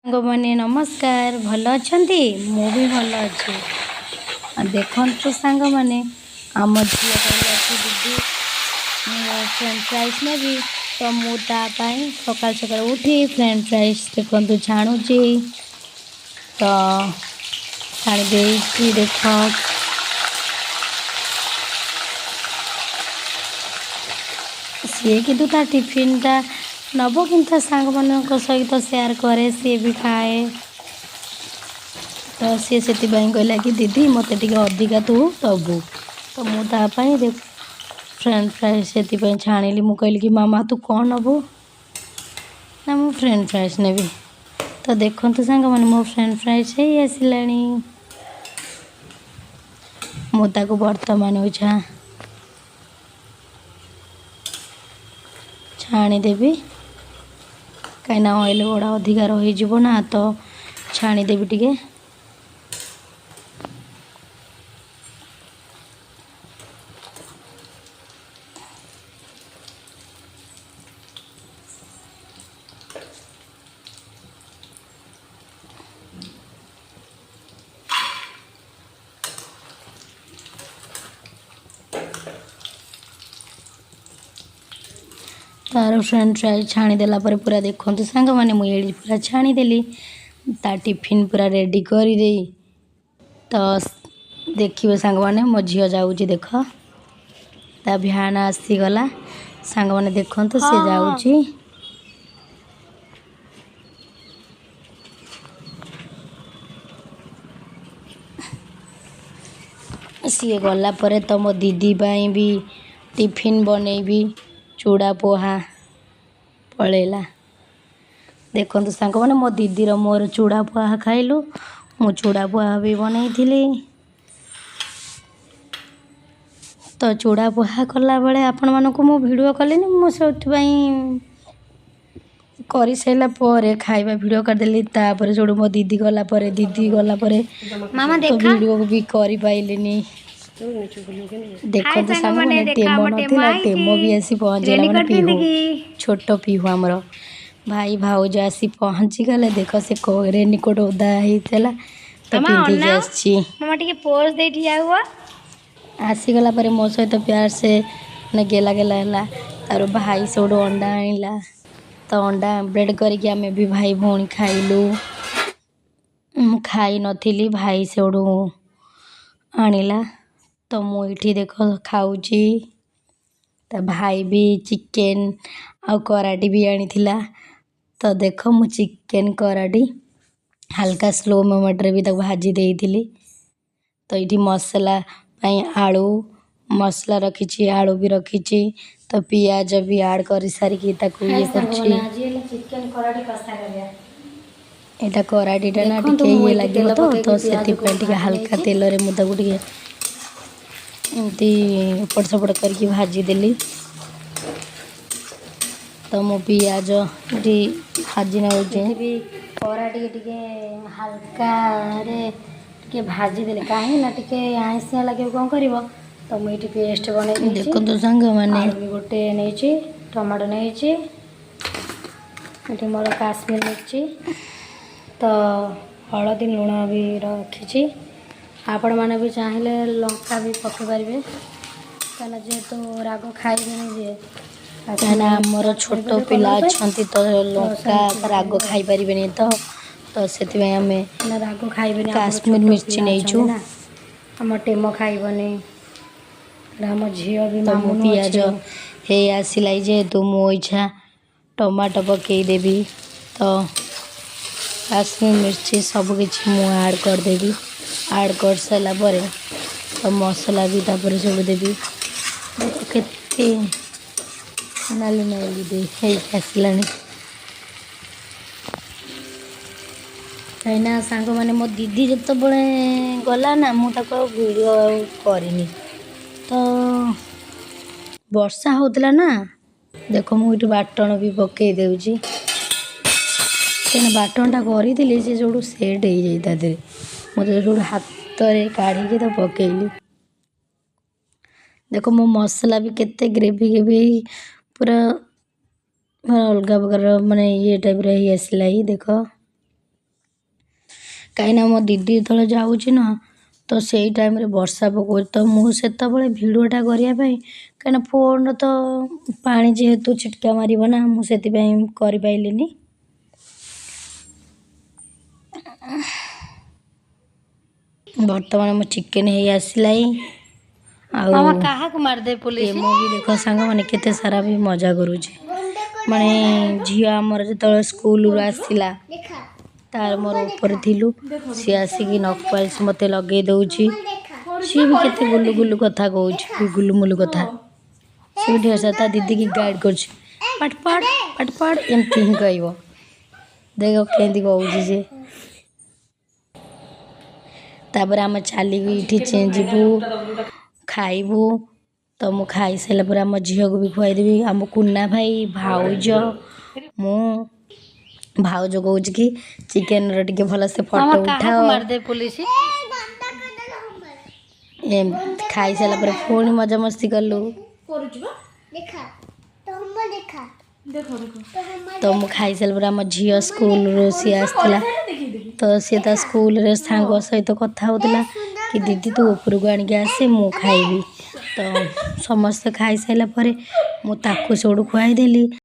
ସାଙ୍ଗମାନେ ନମସ୍କାର। ଭଲ ଅଛନ୍ତି? ମୁଁ ବି ଭଲ ଅଛି। ଆଉ ଦେଖନ୍ତୁ ସାଙ୍ଗମାନେ, ଆମ ଝିଅ କହିଲା କି ଦିଦି, ମୁଁ ଫ୍ରେଞ୍ଚ ଫ୍ରାଇସ୍ ନେବି। ତ ମୁଁ ତା ପାଇଁ ସକାଳୁ ସକାଳୁ ଉଠି ଫ୍ରେଞ୍ଚ ଫ୍ରାଇସ୍ ଦେଖନ୍ତୁ ଛାଣୁଛି। ତ ଛାଣି ଦେଇଛି ଦେଖ। ସିଏ କିନ୍ତୁ ତା ଟିଫିନ୍ଟା ନେବ, କିନ୍ତୁ ତା ସାଙ୍ଗମାନଙ୍କ ସହିତ ସେୟାର କରେ, ସିଏ ବି ଖାଏ। ତ ସିଏ ସେଥିପାଇଁ କହିଲା କି ଦିଦି, ମୋତେ ଟିକେ ଅଧିକା ତୁ ଦେବୁ। ତ ମୁଁ ତା ପାଇଁ ଫ୍ରେଞ୍ଚ ଫ୍ରାଇସ୍ ସେଥିପାଇଁ ଛାଣିଲି। ମୁଁ କହିଲି କି ମାମା, ତୁ କ'ଣ ନେବୁ? ନା, ମୁଁ ଫ୍ରେଞ୍ଚ ଫ୍ରାଇସ୍ ନେବି। ତ ଦେଖନ୍ତୁ ସାଙ୍ଗମାନେ, ମୋ ଫ୍ରେଞ୍ଚ ଫ୍ରାଇସ୍ ହେଇ ଆସିଲାଣି। ମୁଁ ତାକୁ ବର୍ତ୍ତମାନ ଛାଣିଦେବି, କାହିଁକିନା ଅଏଲ୍ ଗୁଡ଼ା ଅଧିକା ରହିଯିବ ନା, ତ ଛାଣିଦେବି ଟିକେ। ତାର ଫ୍ରେଞ୍ଚ ଫ୍ରାଇଜ୍ ଛାଣିଦେଲା ପରେ ପୁରା ଦେଖନ୍ତୁ ସାଙ୍ଗମାନେ, ମୁଁ ଏଇଠି ପୁରା ଛାଣିଦେଲି, ତା ଟିଫିନ୍ ପୁରା ରେଡ଼ି କରିଦେଇ। ତ ଦେଖିବେ ସାଙ୍ଗମାନେ, ମୋ ଝିଅ ଯାଉଛି, ଦେଖ, ତା ଭ୍ୟାନ୍ ଆସିଗଲା। ସାଙ୍ଗମାନେ ଦେଖନ୍ତୁ, ସେ ଯାଉଛି। ସିଏ ଗଲା ପରେ ତ ମୋ ଦିଦି ପାଇଁ ବି ଟିଫିନ୍ ବନେଇବି, ଚୁଡ଼ା ପୋହା। ପଳେଇଲା। ଦେଖନ୍ତୁ ସାଙ୍ଗମାନେ, ମୋ ଦିଦିର ମୋର ଚୁଡ଼ା ପୋହା ଖାଇଲୁ। ମୁଁ ଚୁଡ଼ା ପୋହା ବି ବନେଇଥିଲି। ତ ଚୁଡ଼ା ପୋହା କଲାବେଳେ ଆପଣମାନଙ୍କୁ ମୁଁ ଭିଡ଼ିଓ କଲିନି। ମୁଁ ସେଥିପାଇଁ କରିସାରିଲା ପରେ ଖାଇବା ଭିଡ଼ିଓ କରିଦେଲି। ତାପରେ ସେଇଠୁ ମୋ ଦିଦି ଗଲା ପରେ, ଦିଦି ଗଲା ପରେ ମାମା ତ ଦେଖା। ଭିଡ଼ିଓ ବି କରିପାଇଲିନି। ହାଏ ଦେଖନ୍ତୁ ସାଙ୍ଗମାନେ, ସାଙ୍ଗମାନେ, ଦେଖ ଟେମ ଆମ ଟେମ ନଥିଲା, ଆଇଛି। ଟେମ ବି ଆସି ପହଞ୍ଚିଗଲା। ମାନେ ରେନିକୋଟ ପିହୁ, ପିନ୍ଧିକି। ଛୋଟ ପିହୁ, ଆମର ଭାଇ ଭାଉଜ ଆସି ପହଞ୍ଚିଗଲେ। ଦେଖ, ସେ ରେନିକୋଟ୍ ଓଦା ହେଇଥିଲା ତ ମାମା ପିନ୍ଧିକି ଅନାଅ। ଆସିଛି। ମାମା, ଟିକେ ପୋଜ୍ ଦେଇ ଠିଆ ହୁଅ। ଆସିଗଲା ପରେ ମୋ ସହିତ ପ୍ୟାର ସେ ମାନେ ଗେଲା ଗେଲା ହେଲା। ତାର ଭାଇ ସେଇଠୁ ଅଣ୍ଡା ଆଣିଲା, ତ ଅଣ୍ଡା ଆମ୍ଲେଟ୍ କରିକି ଆମେ ବି ଭାଇ ଭଉଣୀ ଖାଇଲୁ। ମୁଁ ଖାଇନଥିଲି, ଭାଇ ସେଇଠୁ ଆଣିଲା। ତ ମୁଁ ଏଇଠି ଦେଖ ଖାଉଛି। ତା ଭାଇ ବି ଚିକେନ୍ ଆଉ କରାଟି ବି ଆଣିଥିଲା। ତ ଦେଖ, ମୁଁ ଚିକେନ୍ କରାଟି ହାଲକା ସ୍ଲୋ ମୋମେଣ୍ଟରେ ବି ତାକୁ ଭାଜି ଦେଇଥିଲି। ତ ଏଇଠି ମସଲା ପାଇଁ ଆଳୁ ମସଲା ରଖିଛି, ଆଳୁ ବି ରଖିଛି, ତ ପିଆଜ ବି ଆଡ଼୍ କରିସାରିକି ତାକୁ ଇଏ କରୁଛି। ସାଙ୍ଗମାନେ, ଆଜି ହେଲା ଚିକେନ୍ କରାଟି କଷା କରିବା। ଏଇଟା କରାଟିଟା ନା ଦେଖନ୍ତୁ, ଟିକେ ମୁଁ ଇଏ ଏଇଠି ଲାଗିବ ତେଲ ତ ପକେଇକି ତ ପିଆଜକୁ ସେଥିପାଇଁ ଟିକେ ଭାଜି ହାଲକା ନେଇଛି। ତେଲରେ ମୁଁ ତାକୁ ଟିକେ ଏମିତି ଏପଟ ସେପଟ କରିକି ଭାଜିଦେଲି। ତ ମୁଁ ପିଆଜ ଏଠି ଭାଜି ନେଉଛି। ଏଠି ବି କରାଟିକି ଟିକେ ହାଲକାରେ ଟିକେ ଭାଜିଦେଲି, କାହିଁକି ନା ଟିକେ ଆଇଁଷିଆ ଲାଗିବ, କ'ଣ କରିବ। ତ ମୁଁ ଏଇଠି ପେଷ୍ଟ ବନେଇ ଦେଇଛି। ଦେଖନ୍ତୁ ସାଙ୍ଗମାନେ। ଆଳୁ ବି ଗୋଟେ ନେଇଛି, ଟମାଟୋ ନେଇଛି, ଏଠି ମୋର କାଶ୍ମୀର ମିର୍ଚି, ତ ହଳଦୀ ଲୁଣ ବି ରଖିଛି। ଆପଣମାନେ ବି ଚାହିଁଲେ ଲଙ୍କା ବି ପକାଇ ପାରିବେ, କାହିଁକିନା ଯେହେତୁ ରାଗ ଖାଇବେନି ଯିଏ, କାହିଁକିନା କାଶ୍ମୀର ଆମର ଆଡ଼୍ ଛୋଟ କରିପାରିବେ ପିଲା କଲର୍ ପାଇଁ। ଅଛନ୍ତି, ତ ତ ଲଙ୍କା ସେମିତି ରାଗ କରିବେ ଆଉ। ଖାଇପାରିବେନି, ତ ତ ସେଥିପାଇଁ ଆମେ ନା, ରାଗ ଖାଇବେନି ଆମର କାଶ୍ମୀର ଛୋଟ ମିର୍ଚି ପିଲା ନେଇଛୁ। ଅଛନ୍ତି ନା, ଆମ ଟେମ ଖାଇବନି, ଆମ ଝିଅ ବି, ତ ମୁଁ ମାମୁନୁ ପିଆଜ ଅଛି। ହେଇ ଆସିଲା ଯେହେତୁ, ମୁଁ ଇଚ୍ଛା ଟମାଟୋ ପକାଇଦେବି। ତ କାଶ୍ମୀର ମିର୍ଚି ସବୁକିଛି ମୁଁ ଆଡ଼୍ କରିଦେବି। ଆଡ଼୍ କରିସାରିଲା ପରେ ତ ମସଲା ବି ତାପରେ ସବୁ ଦେବି। ଦେଖ, କେତେ ନାଲି ନାଲି ଦେଇ ହେଇକି ଆସିଲାଣି। କାହିଁକିନା ସାଙ୍ଗମାନେ, ମୋ ଦିଦି ଯେତେବେଳେ ଗଲା ନା, ମୁଁ ତାକୁ ଆଉ ଭିଡ଼ିଓ ଆଉ କରିନି। ତ ବର୍ଷା ହେଉଥିଲା ନା। ଦେଖ, ମୁଁ ଏଇଠି ବାଟଣ ବି ପକାଇ ଦେଉଛି, କାହିଁକିନା ବାଟଣଟା କରିଥିଲି, ସେ ସେଇଠୁ ସେଟ୍ ହେଇଯାଇ ତା ଦେହରେ। ମୁଁ ସେଇଠୁ ହାତରେ କାଢ଼ିକି ତାକୁ ପକାଇଲି। ଦେଖ, ମୋ ମସଲା ବି କେତେ ଗ୍ରେଭି ଗ୍ରେଭି ହେଇ ପୁରା ପୁରା ଅଲଗା ପ୍ରକାର, ମାନେ ଇଏ ଟାଇପ୍ର ହେଇ ଆସିଲା। ଦେଖ। କାହିଁକିନା ମୋ ଦିଦି ଯେତେବେଳେ ଯାଉଛି ନା, ତ ସେଇ ଟାଇମ୍ରେ ବର୍ଷା ପକାଉଛି। ତ ମୁଁ ସେତେବେଳେ ଭିଡ଼ିଓଟା କରିବା ପାଇଁ, କାହିଁକିନା ଫୋନ୍ର ତ ପାଣି ଯେହେତୁ ଛିଟକା ମାରିବ ନା, ମୁଁ ସେଥିପାଇଁ କରିପାରିଲିନି। ବର୍ତ୍ତମାନ ମୋ ଚିକେନ୍ ହେଇ ଆସିଲାଣି। ଆଉ ମାମା, କାହାକୁ ମାରିଦେ ପୋଲିସ? ମୁଁ ବି ଦେଖ ସାଙ୍ଗମାନେ, କେତେ ସାରା ବି ମଜା କରୁଛି। ମାନେ ଝିଅ ଆମର ଯେତେବେଳେ ସ୍କୁଲରୁ ଆସିଲା, ତାର ମୋର ଉପରେ ଥିଲୁ, ସିଏ ଆସିକି ନଖପାଲିସ୍ ମୋତେ ଲଗେଇ ଦେଉଛି। ସିଏ ବି କେତେ ଗୁଲୁ ଗୁଲୁ କଥା କହୁଛି, ଗୁଲୁମୁଲୁ କଥା। ସେ ବି ଢେର ସାରା ତା ଦିଦିକି ଗାଇଡ଼ କରୁଛି। ପାଠ ପଢ଼, ପାଠ ପଢ଼, ଏମିତି ହିଁ କହିବ। ଦେଖ କେମିତି କହୁଛି ସେ। ତାପରେ ଆମେ ଚାଲିକି ଏଠି ଯିବୁ, ଖାଇବୁ। ତ ମୁଁ ଖାଇସାରିଲା ପରେ ଆମ ଝିଅକୁ ବି ଖୁଆଇଦେବି। ଆମ କୁନା ଭାଇ, ଭାଉଜ, ମୁଁ। ଭାଉଜ କହୁଛି କି ଚିକେନର ଟିକେ ଭଲସେ ମାମା, ଫଟୋ କାହାକୁ ଉଠାଅ। ମାରିଦେ ପୋଲିସ? ଏମିତି ଖାଇସାରିଲା ପରେ ପୁଣି ମଜାମସ୍ତି କଲୁ। ତ ମୁଁ ଖାଇସାରିଲା ପରେ ଆମ ଝିଅ ସ୍କୁଲରୁ ସିଏ ଆସିଥିଲା, ତ ସିଏ ତା ସ୍କୁଲରେ ସାଙ୍ଗ ସହିତ କଥା ହେଉଥିଲା କି ଦିଦି, ତୁ ଉପରକୁ ଆଣିକି ଆସେ, ମୁଁ ଖାଇବି। ତ ସମସ୍ତେ ଖାଇସାରିଲା ପରେ ମୁଁ ତାକୁ ସେଇଠୁ ଖୁଆଇଦେଲି।